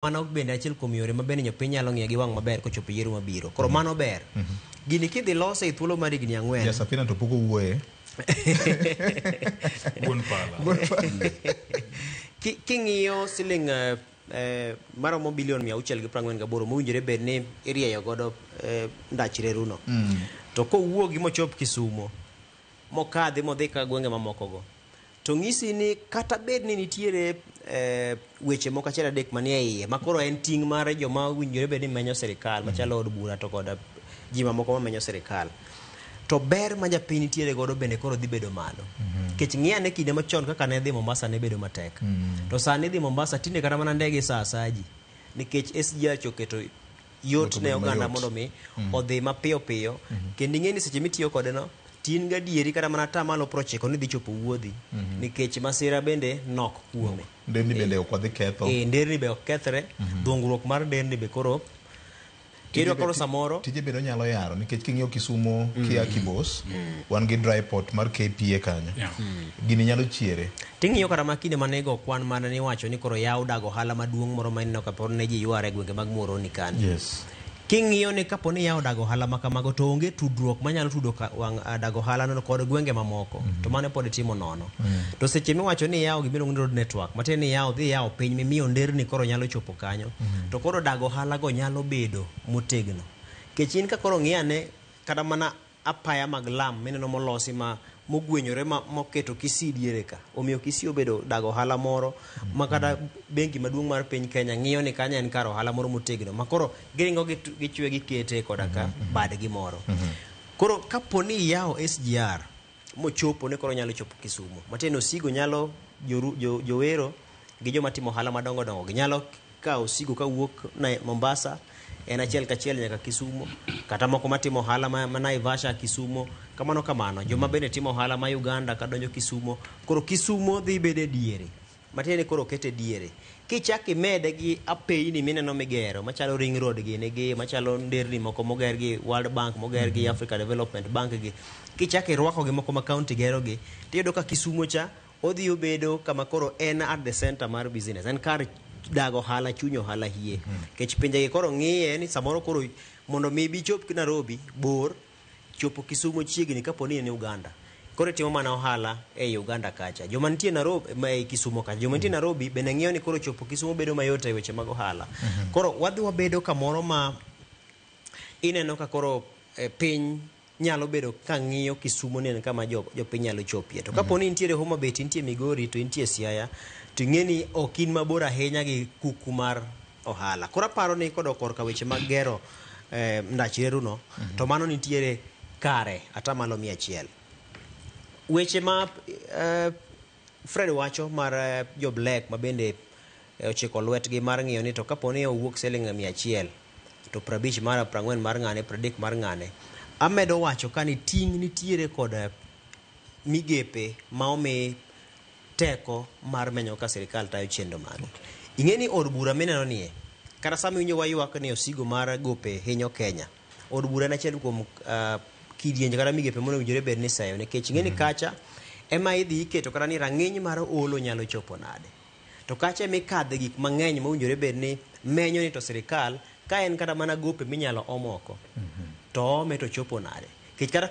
Mano bende achiel kuom yore ma bende jopiny nyalo ng'iyo gi wang' maber kochopo yiero mabiro. Koro mano ber. Gini kidhi lose e thuolo mar higni 4. Ja Safina to pok owuoye. Wuon pala. King'iyo siling maromo bilion 648 mowinjore bed ni irieyo godo ndach reruno. To kowuogi mochop Kisumo, mokadhi modhi ka gwenge mamoko go, to ng'isi ni kata bed ni nitiere weche moko achiel adek manie iye ma koro en ting' mar joma owinjore bed ni menyo sirikal machalo od bura to koda ji mamoko mamenyo sirikal, to ber ma japiny nitiere godo bende koro dhi bedo malo. Nikech ng'i ane kinde machon kaka ne dhi Mombasa ne bedo matek. To sani dhi Mombasa tinde kata mana ndege saa asaya ji nikech SGR cha oketo yot ne oganda mondo mi odhi mapiyo piyo. Kendo ing'e ni seche mitiyo kode no to in gadieri kata mana atamalo 90 ni dhi chopo wuodhi nikech masira bende nok kuome. Nderni bende ok wadhi ketho. Nderni be ok kethre. Dhungruok mar nderni be koro iyudo koro samoro tije bende onyalo yaro nikech king'iyo Kisumo kia Kibos wan gi dry port mar KPA kanyo. Gini nyalo chiere. Ting'iyo kata ma kinde mane igo kwan mane niwacho ni koro yaw dag ohala maduong' moro ma ineno ka pod ne ji yware e gwenge mag Muhoroni kanyo. King'iyo ni kapo ni yawo dag ohala ma kamago to onge tudruok manyalo tudo wang' dag ohala no kod gwenge mamoko to mano pod itimo nono. To seche miwacho ni iyawo gima iluongo ni road network matiende ni iyawo dhi iyawo piny mimiyo nderni koro nyalo chopo kanyo to koro dag ohala go nyalo bedo motegno. Nikech in ka koro ng'i ane kata mana apaya mag lam mineno molosi ma mogwenyore ma moketo Kisii diere ka omiyo Kisii obedo dag ohala moro ma kata bengi maduong' mar piny Kenya ng'iyo ni kanyo en kar ohala moro motegno ma koro giringo gichwe gikete koda ka badgi moro. Koro kapo ni iyawo SGR mochopo ni koro nyalo chopo Kisumo matiende ni osigo nyalo jowero gi joma timo ohala madongo dongo gi nyalo kawo osigo kawuok Mombasa en achiel kachiel nyaka Kisumo, kata moko matimo ohala ma Naivasha Kisumo, kamano kamano. Joma bende timo ohala ma Uganda kadonjo Kisumo, koro Kisumo dhi bedo e diere. Matiende ni koro okete diere. Kichak imede gi apeyni mineno migero machalo ring road gini gi machalo nderni moko moger gi World Bank, moger gi Africa Development Bank gi, kichak irwako gi moko ma county gero gi, tiyudo ka Kisumo cha odhi obedo kama koro en at the center mar business, en kar dag ohala, chuny ohala hie. Nikech pinje gi koro ng'iye ni samoro koro mondo mi ibi chop Nairobi bor, chopo Kisumo chiegni kapo ni en Uganda. Koro itimo mana ohala ei Uganda kacha. Joma nitie Nairobi, ma ei Kisumo kacha, joma nitie Nairobi bende ng'iyo ni koro chopo Kisumo bedo mayot e weche mag ohala. Koro wadhi wabedo kamoro ma ineno ka koro piny nyalo bedo ka ng'iyo Kisumo ni en kama jopiny nyalo chopie. To kapo ni intiere Homa Bay, to intie Migori, to intie Siaya, to ing'e ni ok in mabor ahinya gi kuku mar ohala. Koro aparo ni kodok korka weche mag gero ndach reru no, to mano nitiere kare atamalo 100. Weche ma Fred wacho mar jo Black ma bende ochiko lwetgi mar ng'iyo ni to kapo ni owuok siling 100 to 50 mar 40 mar ng'ane, 30 mar ng'ane. Amedo wacho ka ni ting' nitiere kod migepe ma omi teko mar menyo ka sirikal tayo chenro mage. Ing'e ni od bura mineno nie, kata sama iwinjo waywak ni osigo mar gope hinyo Kenya, od bura en achiel kuom kidienje kata migepe monowinjore bed ni seyo, nikech ing'e ni kacha ema idhi iketo kata ni rang'iny mar olo nyalo chopo nade. To kacha ema ikadhe gik mang'eny mowinjore bed ni menyo ni to sirikal ka en kata mana gope minyalo om oko, to ome to chopo nade. Nikech kata